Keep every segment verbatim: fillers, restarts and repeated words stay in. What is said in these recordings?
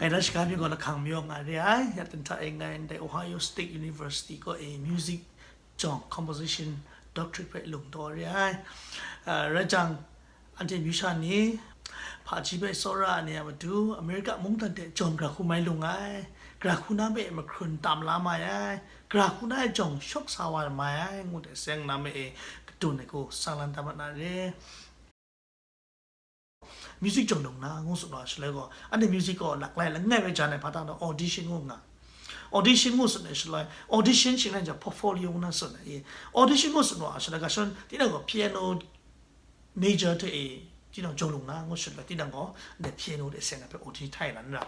Ngai Rashka myit gaw lahkang mayaw nga re ai, ya ten hta e ngai ndai Ohio State University kaw e music jawng composition doctorate hpe lung taw re ai. Ah, rai jang, anhte amyu sha ni, hpaji hpe tsawra ai ni a matu, America mungdan hte jawng gara hku mai lung ai, gara hku na hpe mahkrun tam la mai ai, gara hku na e jawng shawk sa wa mai ai, ngu hte seng na me e kadun ai hku sang lan da mat na re. Music jawng lung na ngu tsun wa shaloi gaw, anhte music gaw laklai langai bai jan ai hpa tang na audition ngu nga. Audition ngu tsun ai shaloi, audition shing rai jang portfolio ngu na tsun ai. Audition ngu tsun wa shaloi, ga shon, tinang gaw piano major hte e, tinang jawng lung na ngu shaloi, tinang gaw, anhte piano de seng ai hpe audition htai na n ra.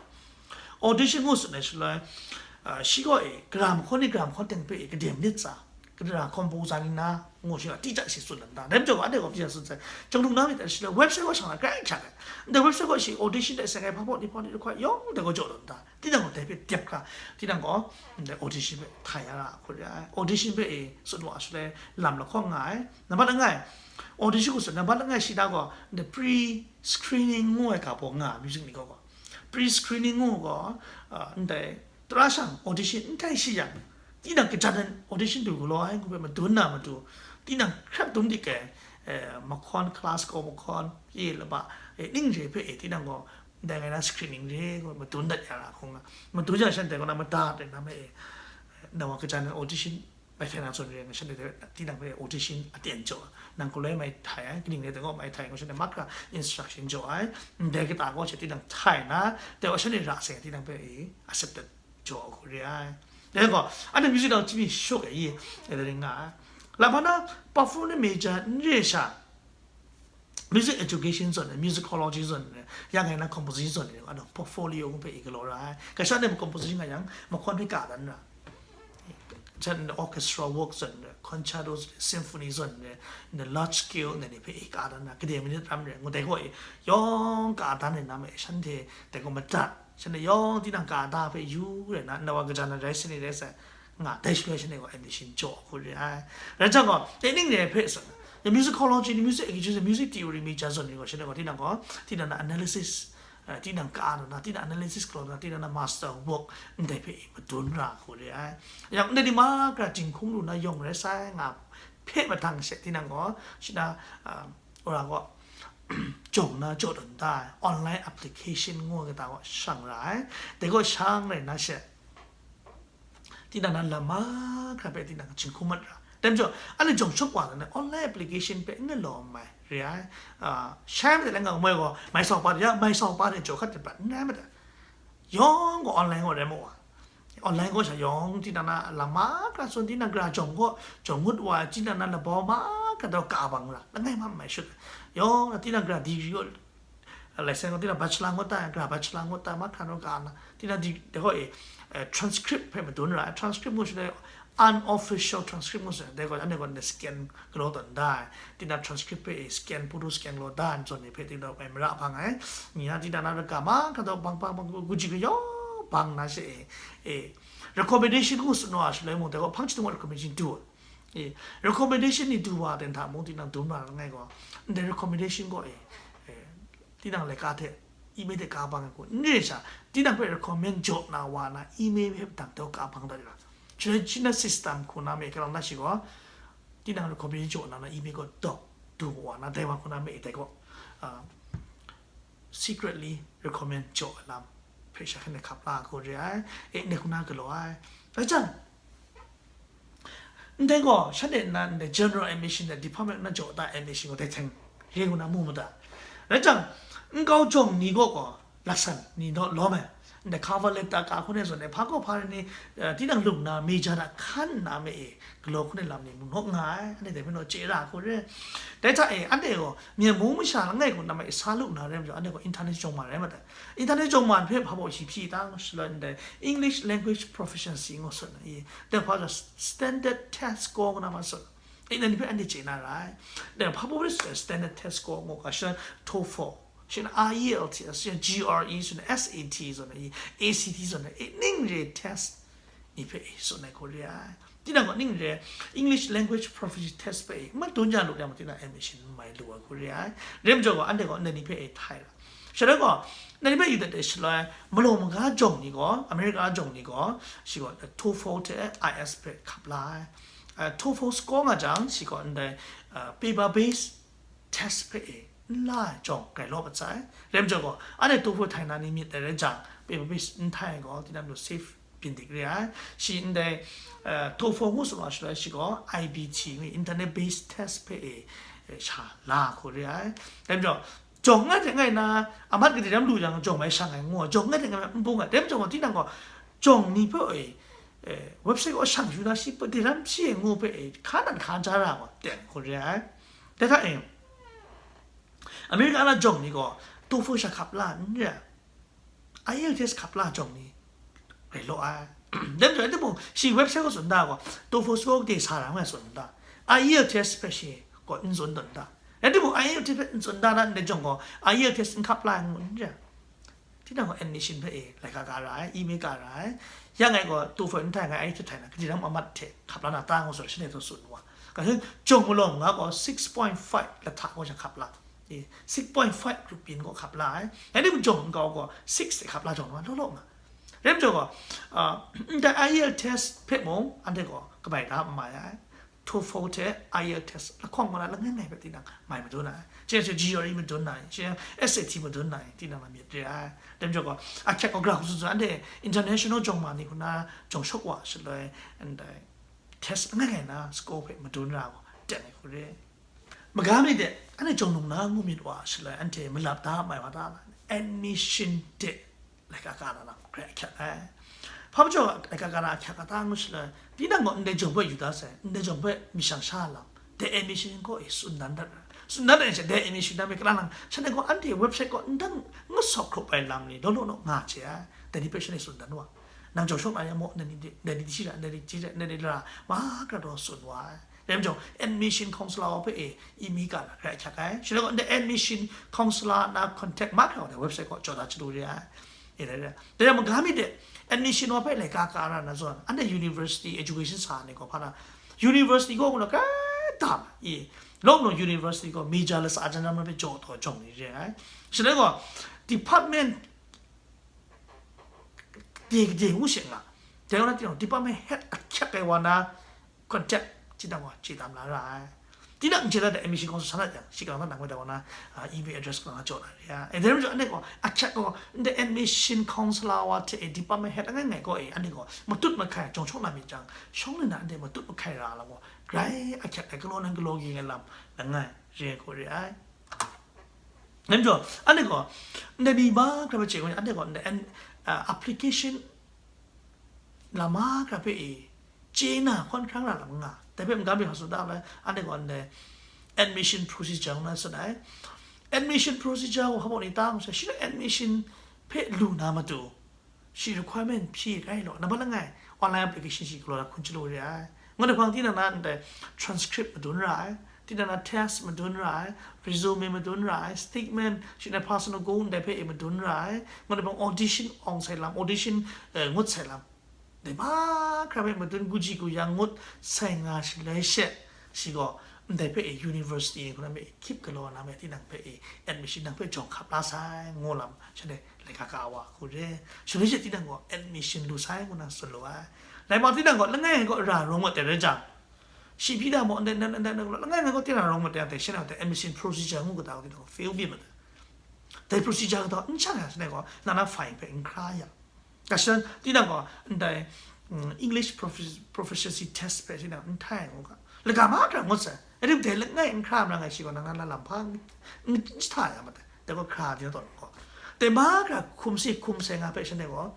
Audition ngu tsun ai shaloi, ah, shi gaw e, gara mahkawn ni gara mahkawn teng hpe e, kadem nit tsa, gara composer ni na, ngu shi ga, ti ja shi tsun dan da. Dai majaw, anhte gaw ti ja tsun sai, jawng lung na myit dai shi le, website gaw shang na grai hkyak ai. Ndai website gaw shi audition dai seng ai hpa pawt ni hpa ni hkoi yawng dai gaw jaw dan da. Tinang gaw dai hpe dep hkra, tinang gaw, ndai audition hpe htai ya ra hku re ai. Audition hpe e tsun wa shi le, lam lahkawng nga ai. Nambat langai, audition hku tsun, nambat langai shi da gaw, ndai pre-screening ngu ai ga baw nga ai, music ni gaw gaw. Pre-screening ngu gaw, ah, ndai, tara shang audition n htai shi yang, tinang kajan ai audition du galaw ai ngu hpe madun na matu, tinang hkrap dum dik ai, eh, mahkawn, class kaw mahkawn, ye laba, eh, ning re hpe, eh, tinang gaw, ndai ngai na screening re ngu madun dat ya ra hkung nga. Madun yang shanhte kaw na mada re na me, eh, na wa kajan ai audition mai htai na zawn re, ngai shanhte hte tinang hpe audition aten jaw, nang galoi mai htai ai, kaning rai taw gaw mai htai, ngu shanhte mahkra instruction jaw ai, ndai kata gaw she tinang htai na, dai gaw shanhte ra sai tinang hpe, eh, accepted jaw ai hku re ai. Dai gaw, anhte music dang chyami shuk ai, i, e, dai ring nga ai. Lam hpa na, performing major n re sha, music education zawn ai, musicology zawn ai, ya ngai na composition zawn ai, anhte portfolio hpe i galaw ra ai. Ga sha nem composition nga yang, mahkawn hpe ka dan ra. Jan orchestra work zawn ai, concerto zawn ai, symphony zawn ai, the large scale ndai ni hpe i ka dan ra. Kadai minit ram re, ngu dai gaw i, yawng ka dan ai na me, shanhte dai gaw madat. Shanhte yawng tinang ka da hpe yu rai na, na wa kajan na rai sini rai sai, nga dai shaloi shanhte gaw admission jaw hku re ai. Rai jang gaw, technique ni hpe sa, ya musicology ni, music education, music theory major zawn ni gaw, shanhte gaw tinang gaw, tinang na analysis, eh, tinang ka na, tinang analysis galaw na, tinang na master work, ndai hpe madun ra hku re ai. Yang ndai ni mahkra jinghkung lu na yawng rai sai, nga hpe mahtang she, tinang gaw, shi na, ah, ora gaw, jawng na jaw tawn da ai, online application ngu ai kata gaw shang ra ai. Dai gaw shang rai na she, tinang na lam mahkra hpe tinang jinghkung mat ra. Dai majaw, anhte jawng shawk wa na online application hpe n galaw mai re ai. Ah, shai madat lai nga, moi gaw, mai sau pa de, ya, mai sau pa de jaw hkat de prat n rai madat. Yawng gaw online gaw rai mu wa. Online gaw sha yawng tinang na lam mahkra tsun, tinang gara jawng gaw, jawng ngut wa, tinang na labau mahkra daw ka bang ra, langai ma mai shut. Yawng na tinang gara degree gaw, license gaw tinang bachelor ngut ta, gara bachelor ngut ta, mahkra daw ka na, tinang di, de hoi, eh, transcript hpe madun ra, transcript ngu shi dai, unofficial transcript ngu shi dai, gaw, anhte gaw scan galaw tawn da ai, tinang transcript hpe scan, photo scan galaw da ai, zawn ni hpe tinang mai mara hpang ai, ni na tinang na raga mahkra daw bang bang bang, gu ji gayawng bang na she e, e, recommendation ngu tsun wa shaloi mung, dai gaw hpang chyahtum wa recommendation du ai. E, recommendation ni du wa ten hta mung tinang dum na langai gaw, ndai recommendation gaw e, e, tinang laika hte email hte ka bang ai hku n re sha, tinang hpe recommend jaw na wa na email hpe dang daw ka bang dat ra. Shaloi shi na system hku na me kalang na shi gaw, tinang recommend jaw na na email gaw daw du wa na, dai wa hku na me dai gaw, ah, secretly recommend jaw ai lam hpe sha hkyen de hkap la hku re ai, e, ndai hku na galaw ai. Rai jang, ndai gaw, shanhte nna ndai general admission dai department na jaw ta admission gaw dai hten re ngu na mu mada. Rai jang, nkau jawng ni gaw gaw, laksan ni naw lawm ai, ndai cover letter ka hku ne zawn e, hpa gaw hpa rai ni, eh, tinang lung na major na hkan nna me e, galaw hku ne lam ni mu naw nga ai, anhte dai hpe naw chye ra hku re. Dai hta e, anhte gaw, Myen mung masha langai gaw na me e sa lu na rai majaw, anhte gaw internet jawng ma rai madat. Internet jawng ma hpe hpa baw shi hpyi ta ngu shaloi ndai English language proficiency ngu tsun ai, dai hpa gaw standard test score ngu na ma tsun. E, nang ni hpe anhte chye na rai. Dai hpa baw rai standard test score ngu ga shaloi TOEFL, shi na I E L T S, shi na G R E, shi na S A T zawn ai, A C T zawn ai, e, ning re test ni hpe e tsun ai hku re ai. Tinang gaw ning re English language proficiency test hpe e madun ya lu yang, tinang admission n mai lu ai hku re ai. Rai majaw gaw, anhte gaw ndai ni hpe e htai ra. Shaloi gaw, nang ni hpe yu dat de shaloi, malawng maga jawng ni gaw, America jawng ni gaw, shi gaw TOEFL hte IELTS hpe hkap la ai. Uh, TOEFL score nga jang, shi gaw ndai, uh, paper based test hpe e, n la ai jawng grai law mat sai. Rai majaw gaw, anhte TOEFL htai na ni myit dai rai jang, paper based n htai ai gaw, tinang lu safe byin dik re ai. Shi ndai, uh, TOEFL ngu sumla shaloi shi gaw I B T ngu, internet based test hpe e, e, sha la hku re ai. Rai majaw, jawng ngai hte ngai na, amat gade ram lu yang jawng mai shang ai ngu, jawng ngai hte ngai na n bung ai. Rai majaw gaw, tinang gaw, jawng ni hpe e, e, website gaw shang yu na shi, gade ram shi e ngu hpe e, hka nan hka ja ra gaw, teng hku re ai. Dai hta e, America na jawng ni gaw, TOEFL sha hkap la n re ai. IELTS hkap la jawng ni rai law ai. Dai majaw, rai timung, shi website gaw tsun da gaw, TOEFL score gade sa ra ngai tsun da. IELTS hpe shi gaw n tsun tawn da. Rai timung, IELTS hpe n tsun da na ndai jawng gaw, IELTS n hkap la ai ngu n re ai. Tinang gaw admission hpe e, laika ka ra ai, email ka ra ai. Ya ngai gaw TOEFL n htai, ngai IELTS htai na, gade ram amat hte hkap la na ta ngu tsun, shanhte htaw tsun wa. Kasin, jawng malawng nga gaw six point five lahta gaw sha hkap la. E, six point five group yin gaw hkap la ai. Rai timung jawng nkau gaw six hte hkap la jawng law law nga. Rai majaw gaw, ah, ndai IELTS hpe mung, anhte gaw kabai da n mai ai. TOEFL hte IELTS lahkawng kaw na langai ngai hpe tinang mai madun ai. Shi yang shi GRE madun ai, shi yang SAT madun ai, tinang lam myit re ai. Rai majaw gaw, ahkyak gaw gara hku tsun tsun, anhte international jawng ma ni hku na jawng shawk wa shaloi, ndai test langai ngai na score hpe madun ra gaw, teng ai hku re. Maga mi de, anhte jawng nung na ngu myit wa shaloi, anhte malap da mai wa ta, admission de laika ka na lam grai ahkyak ai. Hpa majaw laika ka na ahkyak a ta ngu shaloi, tinang gaw ndai jawng hpe yu da sai, ndai jawng hpe mi shang sha lam, dai admission gaw e tsun dan dat ra. Tsun dan dat e she, dai admission na me kalang lang, shanhte gaw anhte website gaw ndang ngut sawk hkrup ai lam ni, law law law nga hte ai, dai ni hpe shanhte tsun dan wa. Nang jawng shawk na yang maw, ndai ni di, ndai ni di shi ra, ndai ni di shi ra, ndai ni ra, mahkra taw tsun wa ai. Rai majaw, admission counselor wa hpe e, email ka na, grai ahkyak ai. Shaloi gaw, ndai admission counselor na contact mahkra wa, dai website gaw jaw da chyalu re ai. E, rai, rai. Dai yang maga mi de, admission wa hpe laika ka ra na zawn, anhte university education sa ai ni gaw hpa na, university gaw ngu na grai dam, e, law ngu na university gaw major latsa jan jan hpe jaw taw jawng ni re ai. Shaloi gaw, department de de ngu she nga. Dai wa na tinang, department head ahkyak ai wa na contact, tinang gaw chye tam la ra ai. Tinang n chye dat ai admission counselor sa na jang, shi kang na nang wa da wa na, ah, email address kaw na jaw na re ai. E, dai majaw anhte gaw, ahkyak gaw, ndai admission counselor wa hte e department head langai ngai gaw e, anhte gaw matut mahkai, jawng shawk na myit jang, shawng nna anhte matut mahkai ra lam gaw, grai ahkyak ai, galaw nang galaw ging ai lam langai re ai gaw re ai. Rai majaw, anhte gaw, ndai ni mahkra hpe chye gaw, anhte gaw, ndai an-, ah, application lam mahkra hpe e, chye na hkawn hkrang ra lam nga. Dai hpe maga mi hkau tsun da ai, anhte gaw, ndai admission procedure ngu na tsun ai. Admission procedure gaw hpa baw ni ta ngu sai, shi admission hpe lu na matu, shi requirement hpyi rai law, nambat langai, online application shi galaw na hkun chyalu re ai. Ngut ai hpang tinang na ndai transcript madun ra ai, tinang na test madun ra ai, resume madun ra ai, statement, shi na personal goal ndai hpe e madun ra ai, ngut ai hpang audition awng sai lam, audition, eh, ngut sai lam, dai mahkra hpe madun guji guyang ngut sai nga shaloi she, shi gaw ndai hpe e university hku na me hkyip galaw na me tinang hpe e admission nang hpe jawng hkap la sai ngu lam, shanhte laika ka wa hku re. Shaloi she tinang gaw admission lu sai ngu na tsun lu ai. Laima tinang gaw langai ngai gaw ra rawng mat ai rai jang, shi hpyi da maw, ndai, ndai, ndai, ndai, langai ngai gaw tinang rawng mat ai, shanhte admission procedure ngu kata gaw tinang gaw fail byin mat ai. Dai procedure kata n shang yang shanhte gaw, na na fine hpe n hkra yang. Kashan, tinang gaw, ndai, mm, English profi-, proficiency test hpe tinang n htai ngu ga. Laga mahkra ngut sai. Rai tim dai langai n hkra ma ra ngai shi gaw, nang na lam hpa n, n, n hta ya ma dai. Dai gaw hkra di na tawn gaw. Dai mahkra hkum si hkum sai nga hpe shanhte gaw,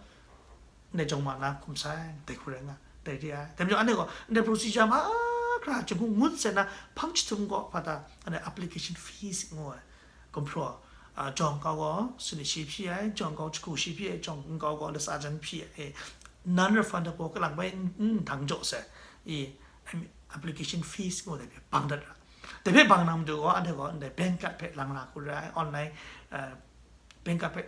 ndai jawng ma na hkum sai, dai hku rai nga, dai re ai. Dai majaw anhte gaw, ndai procedure mahkra jinghku ngut sai na, hpang jahtum gaw hpa ta, anhte application fees ngu ai. Gumhpraw, ah, jawng nkau gaw, sanit shi hpyi ai, jawng nkau jahku shi hpyi ai, jawng nkau gaw latsa jan hpyi ai, e, non-refundable kalang bai n, n dang jaw sai, e, em, application fees ngu dai hpe bang dat ra. Dai hpe bang na matu gaw, anhte gaw ndai bank card hpe lang la hku rai, online, eh, bank card hpe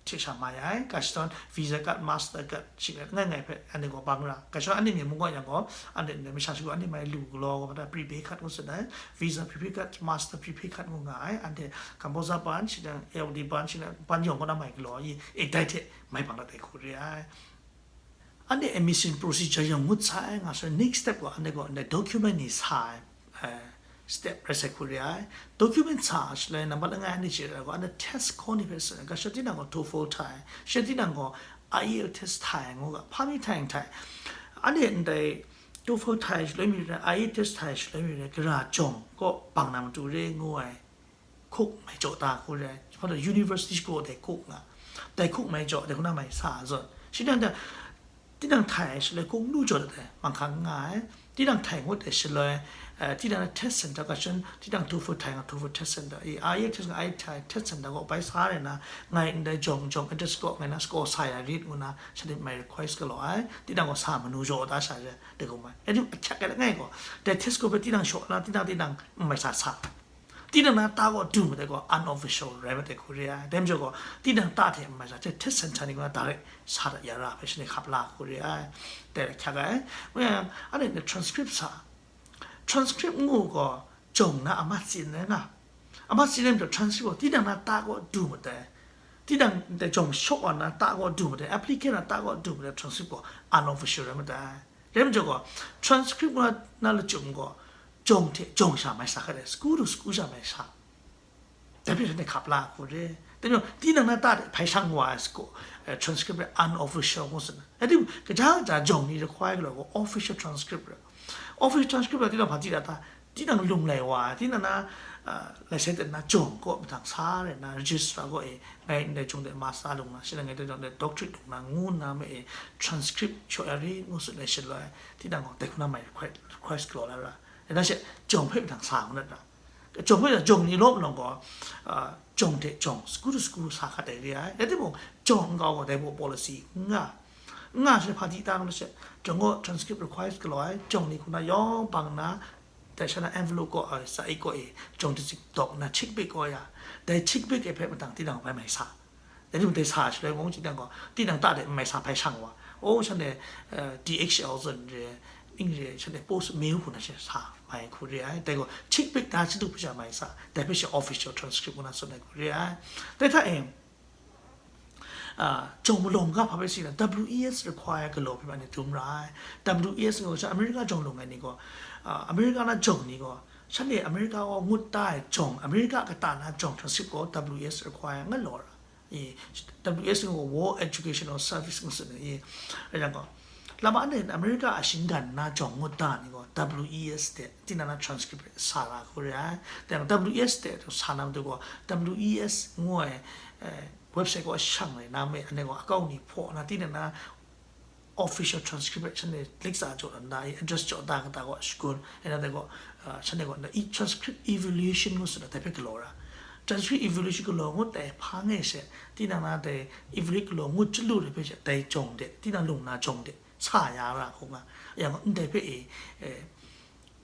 hte sha mai ai, ga shadawn Visa card, Master card, shi ngai ngai hpe, anhte gaw bang ra. Ga shadawn anhte myen mung gaw yang gaw, anhte ndai masha shagu anhte mai lu galaw gaw, prepaid card ngu tsun ai, Visa prepaid card, Master prepaid card ngu nga ai, anhte Kamboja ban, shi nang L D ban, shi nang ban yawng kaw na mai galaw, i, ek dai hte mai bang dat ai hku re ai. Anhte admission procedure yawng ngut sa ai nga shaloi, next step gaw, anhte gaw, anhte document ni sa ai, eh, step rai sai hku re ai. Document sa shaloi, nambat langai anhte chye ai gaw, anhte test score ni hpe tsun ai, ga shadawn tinang gaw TOEFL htai, shadawn tinang gaw I E L T S htai ngu ga, hpa mi htai n htai. Anhte ndai TOEFL htai shaloi mi rai, I E L T S htai shaloi mi rai, gara jawng kaw bang na matu re ngu ai, cook mai jaw ta hku re ai, hpa taw university shagu dai cook nga, dai cook mai jaw, dai hku na mai sa zawn. Shi nang da, tinang htai shaloi cook lu jaw dat ai, mang hkang nga ai, tinang htai ngut ai shaloi, eh, tinang na test center ga shadawn, tinang TOEFL htai nga TOEFL test center, i, I E L T S nga I E L T S htai test center gaw bai sa re na, ngai ndai jawng, jawng address gaw ngai na score sa ya rit ngu na, shanhte mai request galaw ai, tinang gaw sa manu jaw da sha re, dai gaw mai. Anhte ahkyak ai langai gaw, dai test gaw hpe tinang shaw na, tinang, tinang n mai sa sa. Tinang na ta gaw du mat ai gaw unofficial rai mat ai hku re ai. Dai majaw gaw, tinang ta hte n mai sa, hte test center ni gaw na direct sa dat ya ra ai hpe shanhte hkap la hku re ai. Dai ahkyak ai. Anhte na transcript sa. Transcript ngu gaw, jawng na amat tsin ai nga. Amat tsin ai majaw transcript gaw, tinang na ta gaw du mat ai. Tinang ndai jawng shaw wa na ta gaw du mat ai. Applicant na ta gaw du mat ai, transcript gaw unofficial rai mat ai. Dai majaw gaw, transcript ngu na lachyum gaw, jawng hte jawng sha mai sa hkat ai, school to school sha mai sa. Dai hpe shanhte hkap la hku re. Dai majaw, tinang na ta hte hpai shang wa ai score, eh, transcript hpe unofficial ngu tsun ai. Rai timung, kaja kaja jawng ni require galaw gaw official transcript rai. Official transcript rai tinang hpa di da ta, tinang lung lai wa ai, tinang na, ah, lai sai ten na jawng kaw mahtang sa rai na, registrar kaw e, ngai ndai jawng de master lung na, shi nang ngai ndai jawng de doctorate lung na, ngu nna ma e, transcript shaw ya rit ngu tsun ai shaloi, tinang gaw dai hku na mai request, request galaw la ra. Dai na she, jawng hpe mahtang sa ngu na ra. Jawng hpe jawng ni law malawng gaw, ah, jawng hte jawng, school to school sa hkat ai re ai. Rai timung, jawng nkau gaw dai baw policy n nga. N nga she hpa di ta ngu na she, jawng gaw transcript request galaw ai, jawng ni hku na yawng bang na, dai sha na envelope kaw, ah, sa ik kaw e, jawng dizip dawk nna chik bik kaw ya, dai chik bik e hpe mahtang tinang bai mai sa. Dai ni mung dai sa shaloi mung, tinang gaw, tinang ta de n mai sa hpai shang wa. O, shanhte, eh, D H L zawn re, ning re, shanhte post mail hku na she sa mai hku re ai. Dai gaw, chik bik da chadu hpe sha mai sa, dai hpe she official transcript ngu na tsun ai hku re ai. Dai hta e, ah, jawng malawng ga hpa hpe si na, W E S require galaw hpe ma ni dum ra ai. W E S ngu sha America jawng lung ai ni gaw, ah, America na jawng ni gaw, shanhte America gaw ngut ta ai jawng, America kata na jawng transcript gaw W E S require nga law ra. I, W S ngu gaw War Educational Service ngu tsun ai, i, rai yang gaw, lama nen America a shinggan na jawng ngut da ni gaw W E S de, tinang na transcript sa ra hku re ai. Dai gaw W E S de sa na matu gaw, W E S ngu ai, eh, website gaw shang rai na me, anhte gaw akau ni hpaw na, tinang na official transcript hpe shanhte lik tsa jaw dan da, i address jaw da kata gaw shakun, e na dai gaw, ah, shanhte gaw, i transcript evaluation ngu tsun ai dai hpe galaw ra. Transcript evaluation galaw ngut ai hpang e she, tinang na dai evaluate galaw ngut chyalu dai hpe she, dai jawng de, tinang lung na jawng de, sa ya ra hku nga. Yang gaw, ndai hpe e, eh,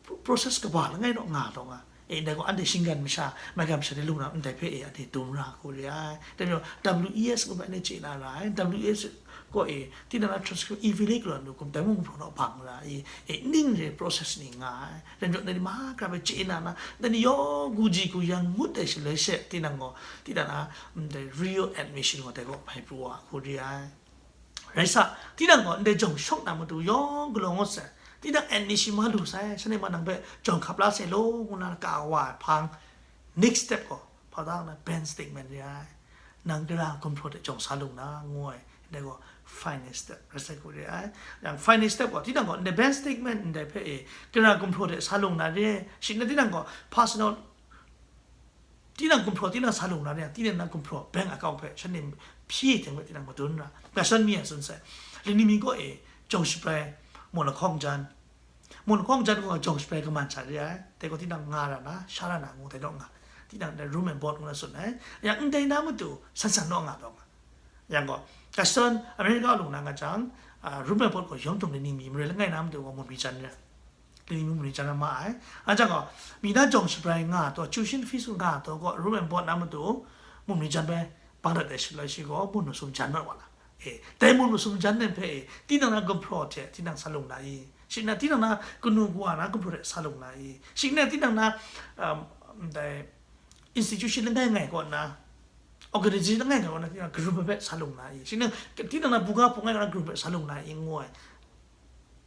pro-, process kaba langai naw nga taw nga. E, ndai gaw anhte shinggan masha, maigan masha de lung na ndai hpe e, anhte dum ra hku re ai. Dai majaw, W E S ngu hpe anhte chye na ra ai. W E S gaw e, tinang na transcript evaluate galaw nu hkum, dai mung gumhpraw naw bang ra ai. E, ning re process ni nga ai. Dai majaw, ndai ni mahkra hpe chye na na, ndai ni yawng guji guyang ngut ai shaloi she, tinang gaw, tinang na, ndai real admission gaw dai gaw hpai pru wa hku re ai. Rai sa, tinang gaw ndai jawng shawk na matu yawng galaw ngut sai, tinang admission ma lu sai, shanhte ma nang hpe jawng hkap la sai law, ngu na ka wa ai hpang, next step gaw, hpa da na bank statement re ai, nang gara gumhpraw hte jawng sa lung na, ngu ai, ndai gaw final step rai sai hku re ai. Yang final step gaw, tinang gaw ndai bank statement ndai hpe e, gara gumhpraw hte sa lung na re, shi na tinang gaw personal Tinang gumhpraw, tinang sa lung na re, tinang na gumhpraw bank account hpe shanhte hpyi teng hpe tinang madun ra, ga shadawn mi a tsun sai. Lani mi kaw e, jawng shabrai, mung lahkawng jan, mung lahkawng jan gaw jawng shabrai kaman sha re ai, dai gaw tinang nga ra na, sha ra na ngu dai naw nga, tinang dai room and board ngu na tsun ai. Yang ndai na matu, san san naw nga taw nga. Yang gaw, ga shadawn America lung na nga jang, ah, room and board gaw yawm tung lani mi marai langai na matu gaw mung mi jan re. Lani mi mung ni jan na ma ai. Anhte gaw, mi na jawng shabrai nga taw, tuition fees nga taw gaw, room and board na matu, mung ni jan bai, bang dat ai shaloi shi gaw, mun masum jan mat wa na. E, dai mun masum jan nem hpe e, tinang na gumhpraw hte tinang sa lung na i? Shing na tinang na kanu kawa na gumhpraw hte sa lung na i? Shing na tinang na, um, dai institution langai ngai kaw na, organization langai ngai kaw na tinang group hpe sa lung na i? Shing na tinang na buga hpung ngai kaw na group hpe sa lung na i ngu ai.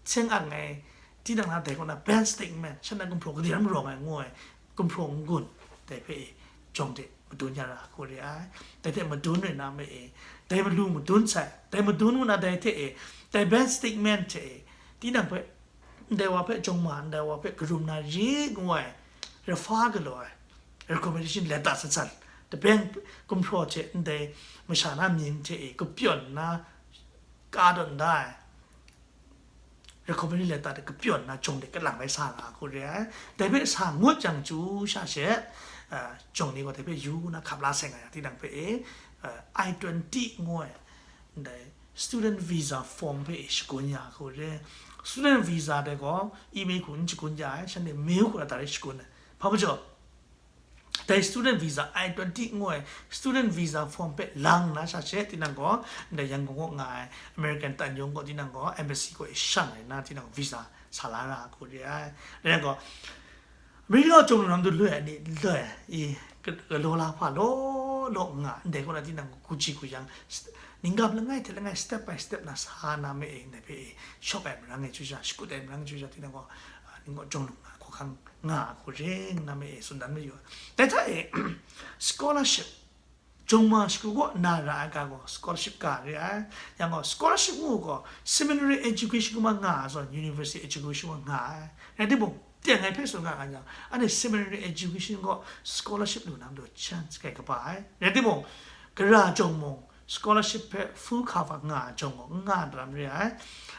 Seng ang ai, tinang na dai kaw na ban statement, shan na gumhpraw kadi ram rawng ai ngu ai, gumhpraw n-gun, dai hpe e, jawng de madun ya ra hku re ai. Dai hte madun rai na me e, dai malu madun sai, dai madun ngu na dai hte e, dai ban statement hte e, tinang hpe, ndai wa hpe jawng ma, ndai wa hpe karum na ri ngu ai, rafa galaw ai, recommendation letter san san, dabeng gumhpraw hte ndai masha na mying hte e, kapyawn na, ka dawn da ai. Recommendation letter de kapyawn na jawng de kalang bai sa nga hku re ai. Dai hpe sa ngut jang chyu sha she, a, jawng ni gaw dai hpe yu na hkap la sai nga yang, tinang hpe e, a, I twenty ngu ai, ndai student visa form hpe e shagun ya hku re. Student visa de gaw email hku n shagun ya ai, shanhte mail hku na da re shagun ai. Hpa majaw, dai student visa, I twenty ngu ai student visa form hpe lang na sha she, tinang gaw, ndai Yangon kaw nga ai American tan yawng gaw, tinang gaw embassy gaw e shang ai na, tinang visa sa la ra hku re ai. Dai yang gaw, America jawng lu na matu loi ai ni, loi ai, i, ka-, galaw la hpa law law nga, ndai kaw na tinang gaw, guji guyang, st-, ninggam langai hte langai step by step na sa na me e, ndai hpe e, shawk ai marang e chyu sha, shakut ai marang e chyu sha, tinang gaw, a, ning gaw jawng lu na hkawhkang nga a hku ring na me e tsun dan mayu ai. Dai hta e, scholarship, jawng ma shagu kaw na ra ai ga gaw scholarship ga re ai. Yang gaw scholarship ngu gaw seminary education kaw ma nga ai zawn university education kaw ma nga ai. Rai timung, teng ai hpe tsun nga nga yang, anhte seminary education kaw scholarship lu na matu chance kai kaba ai. Rai timung, gara jawng mung, scholarship hpe full cover nga ai jawng gaw n nga ai lam re ai.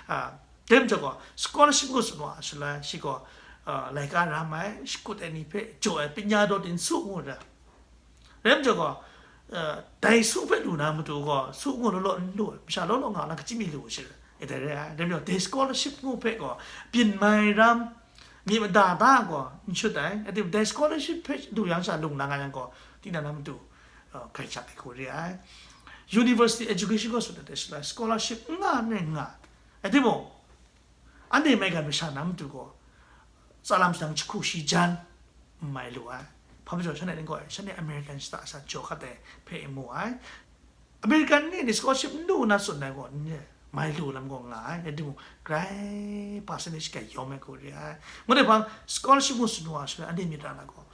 A, Dai majaw gaw, scholarship ngu tsun wa shaloi, shi gaw, a, laika ram ai, shakut ai ni hpe jaw ai, panya daw din su ngu ra. Rai majaw gaw, a, dai su hpe lu na matu gaw, su ngu law law n lu ai, masha law law nga na kachyi mi lu shi ra. E dai re ai, dai majaw, dai scholarship ngu hpe gaw, byin mai ram, myit mada da gaw, n shut ai, a tim dai scholarship hpe lu yang sha lung na nga yang gaw, tinang na matu, a, hkrai shang ai hku re ai. University education gaw tsun dat ai shaloi, scholarship n nga n rai n nga. Rai timung, anhte maigan masha na matu gaw, tsa lam shanang jahku shi jan n mai lu ai. Hpa majaw shanhte ning gaw, shanhte American shata sha jaw hkat ai hpe n mu ai. American ni, ni scholarship n lu na tsun ai gaw, n mai lu lam gaw nga ai. Rai timung, grai percentage grai yawm ai hku re ai. Ngu dai hpang, scholarship ngu tsun wa shaloi, anhte myit ra na gaw,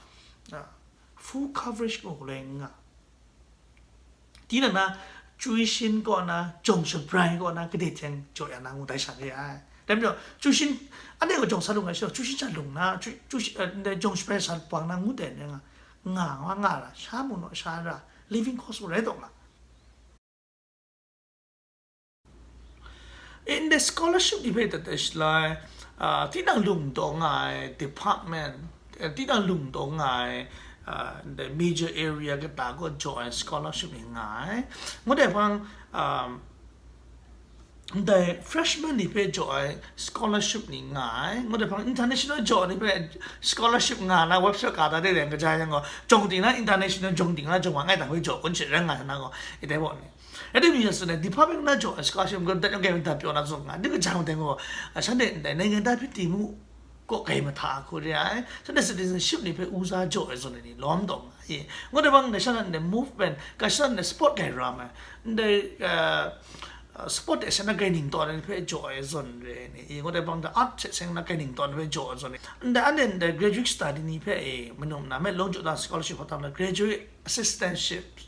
a, full coverage ngu hku lai n nga. Tinang na, tuition kaw na, jawng shabrai kaw na, kadai hte jaw ya na ngu dai sha re ai. Dai majaw, tuition, anhte gaw jawng sa lung ai sha, tuition sha lung na, tui-, tuition, eh, ndai jawng shabrai sa bang na ngu dai ni nga, nga, nga, nga ra, sha mu naw, sha ra, living cost rai taw nga. Ndai scholarship ni hpe dat ai shaloi, ah, tinang lung taw nga ai department, eh, tinang lung taw nga ai, ah, ndai major area kata kaw jaw ai scholarship ni nga ai. Ngu dai hpang, um, ndai freshman ni hpe jaw ai scholarship ni nga ai. Ngu dai hpang international jaw ni hpe scholarship nga na website ka ta de len kaja yang gaw, jawng ting na international jawng ting na jawng wa ngai dang hpe jaw kun she rai nga sa na gaw, e dai baw ni. Rai timung, ya tsun ai, department na jaw ai scholarship, dat yawng kai dat pyaw na tsun nga, dai kaja mung dai gaw, a, shanhte ndai နိုင်ငံသားဖြစ်တည်မှု kaw kai mahta hku re ai, shanhte citizenship ni hpe uza jaw ai zawn ni lawm taw nga ai. Ngu dai hpang, ndai shanhte ndai movement, ga shanhte ndai sport kai ram ai, ndai, a, a, sport de shanhte kai ning taw ai ni hpe jaw ai zawn re ni, ngu dai hpang, ndai art hte seng na kai ning taw ai ni hpe jaw ai zawn ni, ndai anhte ndai graduate study ni hpe e, manum na me long jaw da scholarship hpa tam na graduate assistantship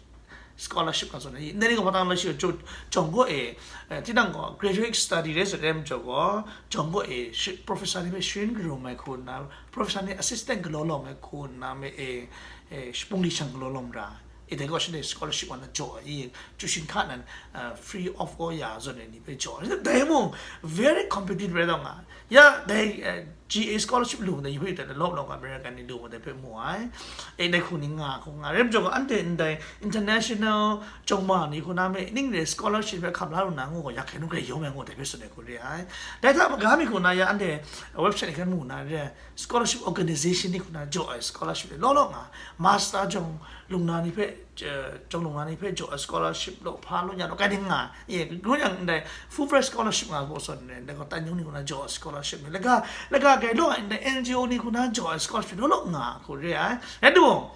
scholarship nga tsun ai. Ndai ni gaw hpa tang lai shi gaw, jawng, jawng kaw e, eh, tinang gaw graduate study rai sat rai majaw gaw, jawng kaw e shi, professor ni hpe sharin galaw mai hku nna, professor ni assistant galaw lawm ai hku nna me e, eh, shi, pungli shang galaw lawm ra. E dai gaw shanhte scholarship wa na jaw ai, tuition hka nan, eh, free of cost ya zawn ai ni hpe jaw ai. Dai mung, very competitive rai taw nga. Ya, dai, eh, G A scholarship lu ndai, yu hpe yu dai, lawp lawp ga American ni lu ndai hpe mu ai. E, dai hku ni nga hku nga. Rai majaw gaw, anhte ndai international jawng ma ni hku na me, ning re scholarship hpe hkam la lu na ngu gaw, yak hkrai nu grai yawng ai ngu dai hpe tsun ai hku re ai. Dai hta maga mi hku na ya, anhte website ni hkan mu na re, scholarship organization ni hku na jaw ai scholarship ni law law nga. Master jawng lung na ni hpe, eh, jawng lung na ni hpe jaw ai scholarship law, hpa law, nya law, kai ding nga. Ye, ngu yang ndai Fulbright scholarship nga baw sawn re, ndai gaw tan yung ni hku na jaw ai scholarship ni. Laga, laga kai law, ndai N G O ni hku na jaw ai scholarship law law nga hku re ai. Rai timung,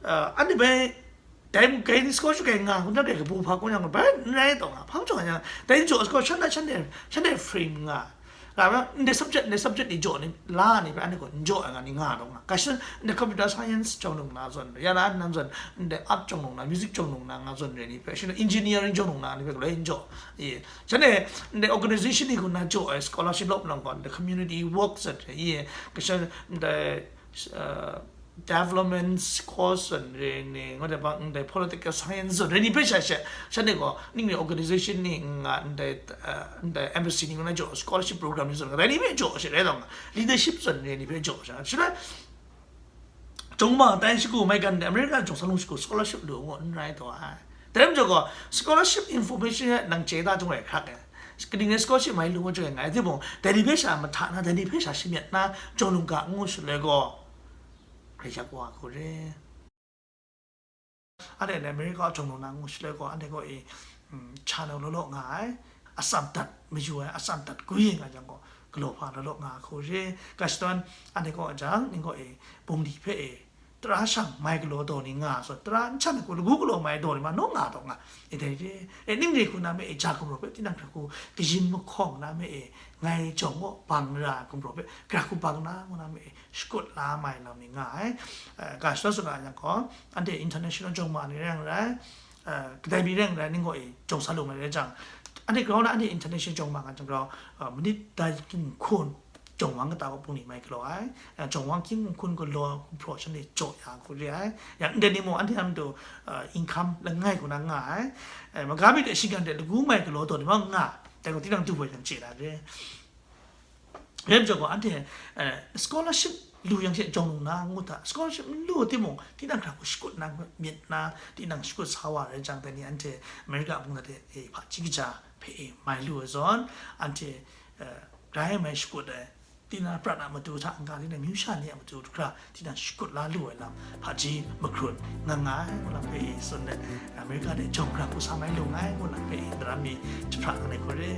eh, anhte bai, dai mung kai ni scholarship kai nga, hku na kai kabu hpa kau yang, bai n rai taw nga. Hpa majaw nga yang, dai jaw ai scholarship shan dai, shan dai, shan dai frame nga. Nga ma, ndai subject, ndai subject ni jaw ni, la ni hpe anhte gaw n jaw ai nga ni nga taw nga. Kashi, ndai computer science jawng lung na zawn re, ya na, nan zawn, ndai art jawng lung na, music jawng lung na, nga zawn re ni hpe, shi engineering jawng lung na ni hpe, galoi n jaw. Ye. Shanhte, ndai organization ni hku na jaw ai scholarship lawp lang gaw, ndai community work zawn re, ye. Kashi, ndai, uh, development course zawn re ni, ngu dai bang, ndai political science zawn re ni hpe sha she, shanhte gaw, ning ni organization ni nga, ndai, uh, ndai embassy ni nga jaw scholarship program ni zawn, rai ni hpe jaw she, rai taw nga, leadership zawn re ni hpe jaw she, shi rai, jawng ma tai shagu mai gan, America jawng sa lung shagu scholarship lu ngu n rai taw ai. Dai lam jaw gaw, scholarship information nang chye da jung ai hkrak ai. Kaning rai scholarship mai lu ngu jung ai ngai, timung, dai ni hpe sha mahta na, dai ni hpe sha shamyet na, jawng lung ga ngu shaloi gaw, Hkrai yak wa hku re. Anhte America jawng lung na ngu shaloi gaw, anhte gaw e, mm, channel law law nga ai, atsam dat mayu ai, atsam dat gwi nga jang gaw, galaw hpa law law nga hku re. Ga shadawn, anhte gaw jang, ning gaw e, bungli hpe e, tara shang mai galaw daw ni nga, so tara n shan ai hku lagu galaw mai daw ni ma, naw nga taw nga, e dai re. E, ning re hku na me e, ja gumraw hpe tinang hkra hku kayin mahkawng na me e, ngai jawng gaw bang ra gumraw hpe, gara hku bang na ngu na me e, shakut la mai lam ni nga ai. Eh, ga shadawn suna yang gaw, anhte international jawng ma ni rai yang rai, eh, kadai mi rai yang rai, ning gaw e jawng sa lu mai rai jang, anhte grau na anhte international jawng ma nga jang grau, eh, minit dai hkying hkun jawng wang kata gaw bungli mai galaw ai. Eh, jawng wang hkying hkun galaw gumhpraw shanhte jaw ya hku re ai. Yang ndai ni mung anhte a matu, eh, income langai hku na nga ai. Eh, maga mi de shinggan de lagu mai galaw daw ni ma nga, dai gaw tinang du ai yang chye na re. Rai majaw gaw, anhte, eh, scholarship lu yang she jawng lung na ngu hta, scholarship n lu timung, tinang hkra hku shakut na myit na, tinang shakut sa wa rai jang, dai ni anhte America mung na de, eh, hpaji kaja hpe, eh, mai lu ai zawn, anhte, eh, grai mai shakut ai, tinang prat a matu hta n-ga, tinang amyu sha ni a matu hkra, tinang shakut la lu ai lam, hpaji mahkrun nga nga ai, ngu lam hpe, eh, tsun let, America de jawng hkra hku sa mai lu nga ai, ngu lam hpe, eh, daram mi jahpra nga ai hku re.